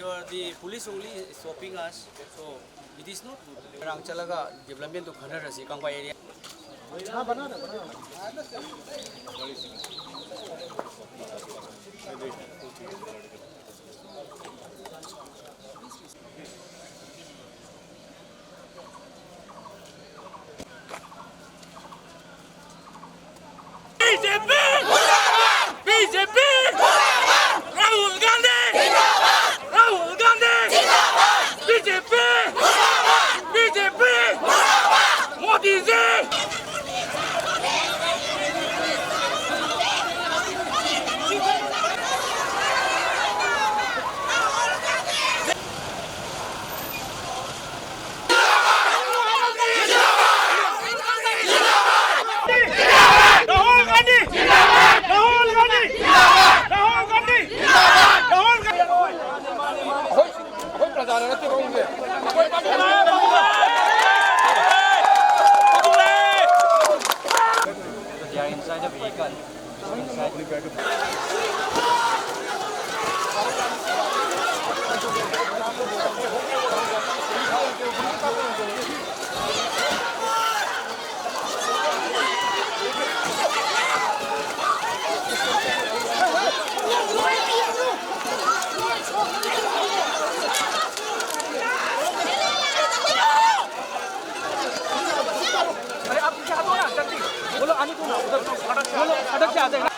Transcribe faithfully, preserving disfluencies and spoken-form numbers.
The police only stopping us, so it is not good. ꯃꯣꯏꯔꯥꯡ ꯆꯠꯂꯒ development ꯗꯨ ꯈꯟꯅꯔꯁꯤ ꯀꯪꯕꯥ area꯫ BJP, BJP, Rahul Gandhi, Rahul Gandhi, BJP, BJP, Modi ji. Rahul Gandhi जिंदाबाद, राहुल गांधी जिंदाबाद, राहुल गांधी जिंदाबाद, Rahul Gandhi. They are inside the vehicle. अरे, आप पीछे हटो ना, जल्दी। वो लोग आने दो ना, उधर। वो लोग सड़क से आ जाएगा।